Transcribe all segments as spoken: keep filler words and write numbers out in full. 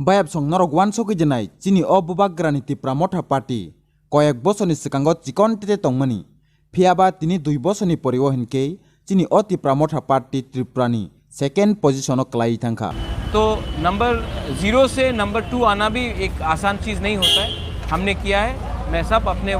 Bayapsong norok uansugwi dinai chini o bubagrani Tipra Motha Party koyek bosorni swkango chikon tete tongmani. Phiyaba tini dui bosorni poriwo hinkhe chini o Tipra Motha Party Tripurani second position o kwlaiwi thangkha. तो number zero से number two आना भी एक आसान चीज़ नहीं होता है। हमने किया है। मैं सब अपने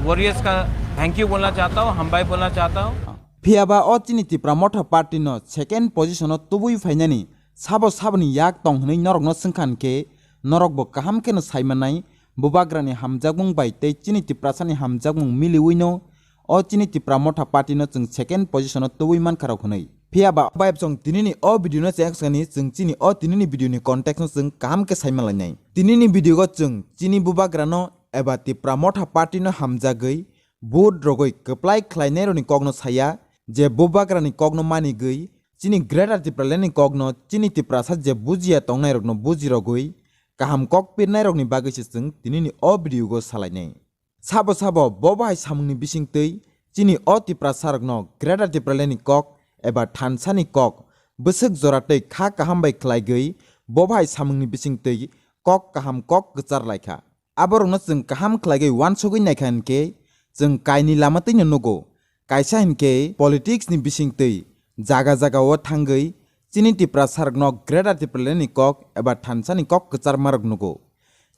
वॉरियर्स का थैंक यू बोलना चाहता हूँ, हम बाय बोलना चाहता हूँ। Phiyaba o chini Tipra Motha Party no second position o tubui phainani sabo saboni yak tong hwnwi norokno swngkha hinkhe norokbo kaham kheno saimannai, bubagrani hamjakmung bai tei chini Tiprasani hamjakmung miliwino o chini Tipra Motha Party no chwng second position o tubui mankharok hwnwi. Phiyaba bayapsong tinini o video no chengskani chwng chini o tinini video ni context no chwng kaham khe saimalainai. Tinini video go chwng chini bubagrano eba Tipra Motha Party no hamjagwi vote rogwi kwplai khlainairokni kokno saya, je bubagrani kokno manigwi chini Greater Tipraland ni kokno chini Tiprasa je bujiya tongnairokno bujirogwi kaham kok pirnairokni bagwi se chwng tinini o video go salainai. Sabo sabo bo bahai samungni bisingtwi chini o Tiprasarokno Greater Tipraland ni kok eba thansani kok bwswk jora tei kha kaham bai khlaigwi bo bahai samungni bisingtwi kok kaham kok kwchar laikha. Aborokno chwng kaham khlaigwi uansugwi naikha hinkhe chwng kaini lama twino nugo. Kaisa hinkhe politics ni bisingtwi jaga jaga o thangwi chini Tiprasarokno Greater Tipraland ni kok eba thansani kok kwcharmarok nugo.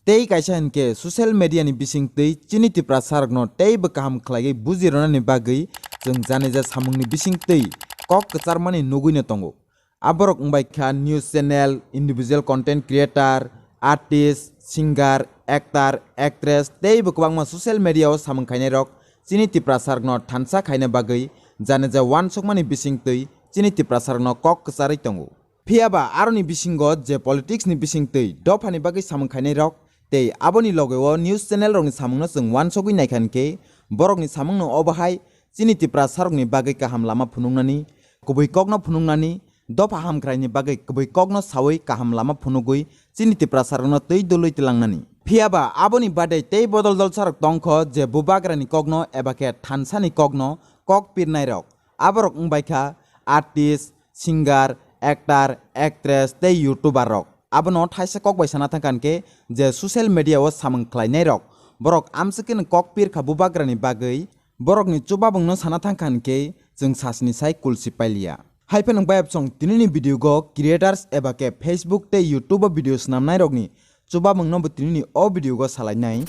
Tei kaisa hinkhe social media ni bisingtwi chini Tiprasarokno teibo kaham khlaigwi bujironani bagwi chwng janija samungni bisingtwi kok kwcharmani nugwino tongo. Aborok wngbai kha news channel, individual content creator, artist, singer, actor, actress teibo kwbangma social media o samung khainairok chini Tiprasarokno thansa khaina bagwi janija uansukmani bisingtwi chini Tiprasarokno kok kwcharwi tongo. Phiyaba aroni bisingo je politics ni bisingtwi dophani bagwi samung khainairok tei aboni logeo news channel rokni samungno chwng uansugwi naikha hinkhe borokni samungno obo hai chini Tiprasarokni bagwi kaham lama phunuknani, kubui kokno phunuknani, dopha hamkraini bagwi kubui kokno sawi kaham lama phunugwi chini Tiprasarokno twi dului twilangnani. Phiyaba aboni badai tei bodol dolsarok tongkho je bubagrani kokno eba khe thansani kokno kok pirnairok. Aborok wngbai kha artist, singer, actor, actress tei youtuber rok. Abono thaisa kok bai sana thangkha hinkhe je social media o samung khlainairok borok amswkeno kok pirkha bubagrani bagwi. Borokni chubabungno sana thangkha hinkhe chwng sasni sai kulsi pailiya. Haiphano bayapsong tinini video go creators eba khe Facebook tei YouTube o video swnamnairokni chubabungno bo tinini o video go salainai.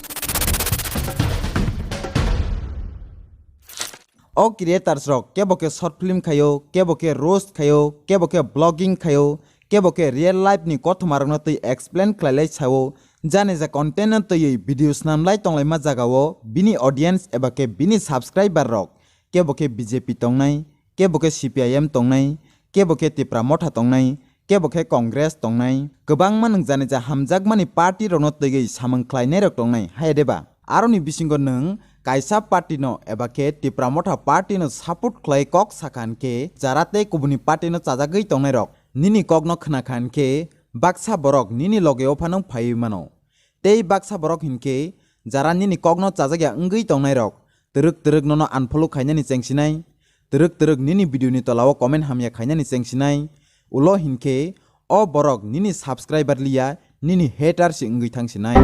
O creators rok kebo khe short film khaio, kebo khe roast khaio, kebo khe vlogging khaio, kebo khe real life ni kothomarokno twi explain khlailai sao. Jani ja content no twiwi video snamlai tonglaima jagao bini audience eba khe bini subscriber rok kebo khe B J P tongnai, kebo khe C P I M tongnai, kebo khe Tipra Motha tongnai, kebo khe Congress tongnai. Kwbangma nwng jani ja hamjakmani party rokno twiwi samung khlainairok tongnai, hai deba? Aroni bisingo nwng kaisa party no eba khe Tipra Motha party no support khlai kok sakha hinkhe jara tei kubuni party no chajagwi tongnairok nini kokno khna kha hinkhe baksa borok nini logeo phano phaiwi mano. Tei baksa borok hinkhe jara nini kokno chajakya wngwi tongnairok twrwk twrwk nono unfollow khainani chengsinai, twrwk twrwk nini video ni tolao comment hamya khainani chengsinai, ulo hinkhe o borok nini subscriber liya, nini hater se wngwi thangsinai.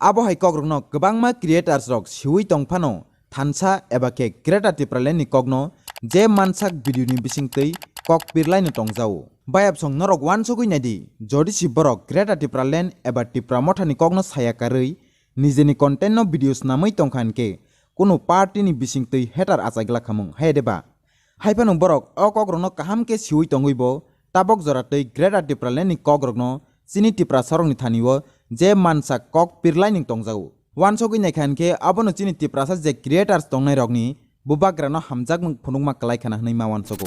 Abo hai kokrokno kwbangma creators rok siwi tong phano thansa eba khe Greater Tipraland ni kokno je mansak video ni bisingtwi kok pirlaino tongjao. Bayapsong norok uansugwi naidi, jodi si borok Greater Tipraland eba Tipra Motha ni kokno saya karwi nijeni content no video snamwi tongkha hinkhe kunu party ni bisingtwi hater achai glak khamung, hai deba? Haiphano borok o kokrokno kaham khe siwi tongwi bo tabok jora twi Greater Tipraland ni kokrokno chini Tiprasarokni thani o je mansa kok pirlai ning tongjago. Uansugwi naikha hinkhe abono chini Tiprasa je creators tongnairokni bubagrano hamjakmung phunukma kwlai khana hwnwi ma uansugo.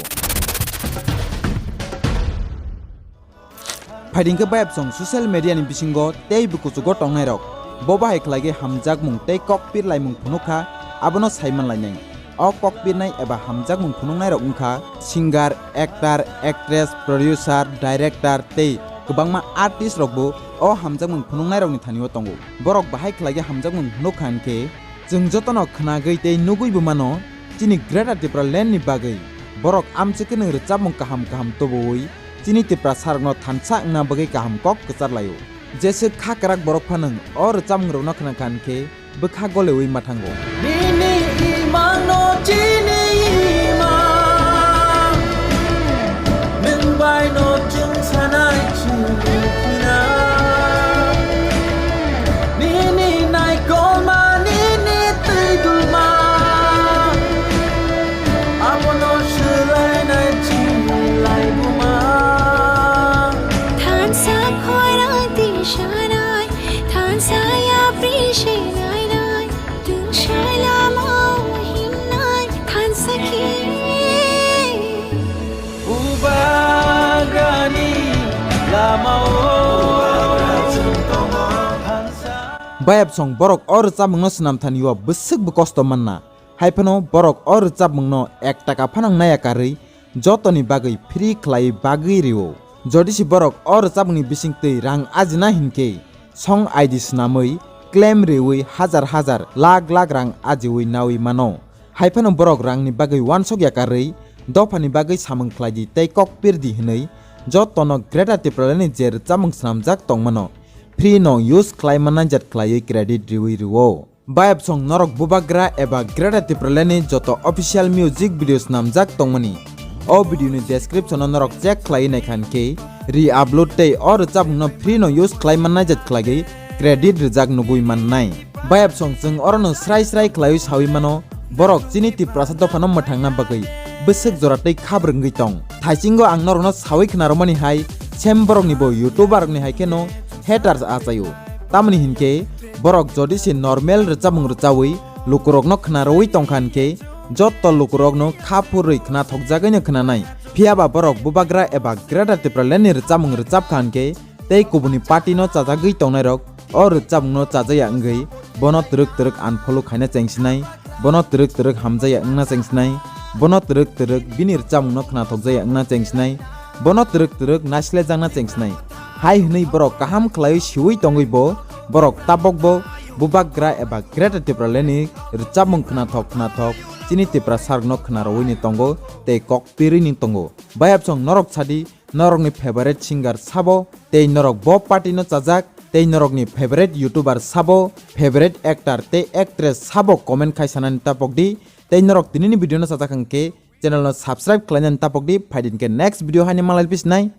Phaidingkhe bayapsong social media ni bisingo tei bukuchugo tongnairok bo bahai khlaigwi hamjakmung tei kok pirlaimung phunukha, abono saimanlainai. O kok pirnai eba hamjakmung phunuknairok wngkha singer, actor, actress, producer, director tei kwbangma artist rokbo o hamjakmung phunuknairokni thanio tongo. Borok bahai khlaigwi hamjakmung phunukha hinkhe chwng jotono khnagwi tei nugwibo mano, chini Greater Tipraland ni bagwi borok amchwkhe nwng rwchapmung kaham kaham tubuwi chini Tiprasarokno thansa wngna bagwi kaham kok kwchar laio. Jeswk kha kwrak borok phano o rwchapmungrokno khna kha hwn khe bwkha goliui ma thango. Nini imangno chini imang, nwng baino chwng sanai chwng khna. Nini naikolma, nini twi dulma, abono swlainai chini laibuma. Thansa khorang twi sanai, thansa yapri se nainai, tungsai lama o himnai, thansa khe. Bubagrani lama o thansa. Bayapsong borok o rwchapmungno swnam thani o bwswk bo kosto manna. Hai phano borok o rwchapmungno ek taka phano naya karwi jotoni bagwi free khlaiwi bagwi rwo. Jodi se borok o rwchapmungni bisingtwi rang ajina hinkhe song I D swnamwi claim rwui hajar hajar lakh lakh rang ajiui naui mano. Hai phano borok rangni bagwi uansuk ya karwi dophani bagwi samung khlai di tei kok pir di hwnwi jotono Greater Tipralandni je rwchapmung swnamjak tongmano free no use khlai manna jat khlaiwi credit rwui rwo. Bayapsong norok bubagra eba Greater Tipralandni joto official music video swnamjak tongmani. O video ni description o norok check khlaiwi naikha hinkhe re-upload tei o rwchapmungno free no use khlai manna jat khlaiwi credit rwjak nugui mannai. Bayapsong chwng orono srai srai khlaiwi saui mano, borok chini Tiprasa dophano mwthangna bagwi bwswk jora tei khab rwngwi tong. Thaisingo ang norokno saui khna rwmani hai, same borokni bo YouTuber rokni hai kheno haters achaio. Tamoni hinkhe borok jodi se normal rwchapmung rwchaui lukurokno khna rwui tongkha hinkhe jotto lukurokno kha phurwi khna thokjagwino khnanai. Phiyaba borok bubagra eba Greater Tipralandni rwchapmung rwchapkha hinkhe tei kubuni party no chajagwi tongnairok o rwchapmungno chajaya wngwi bono twrwk twrwk unfollow khaina chengsinai, bono twrwk twrwk hamjaya wngna chengsinai, bono twrwk twrwk bini rwchapmungno khnathokjaya wngna chengsinai, bono twrwk twrwk naislejakna chengsinai. Hai hwnwi borok kaham khlaiwi siui tongwi bo borok tabok bo bubagra eba Greater Tipralandni rwchapmung khnathok khnathok chini Tiprasarokno khna rwui ni tongo tei kok pirwi ni tongo. Bayapsong norok sadi, norokni favorite singer sabo, tei norok bo party no chajak, tei norokni favorite YouTuber sabo, favorite actor tei actress sabo comment khai sanani tapok di, tei norok tinini video no chajak hwnkhe channel no subscribe khlainani tapok di, phaidi hinkhe next video haini malai pisnai.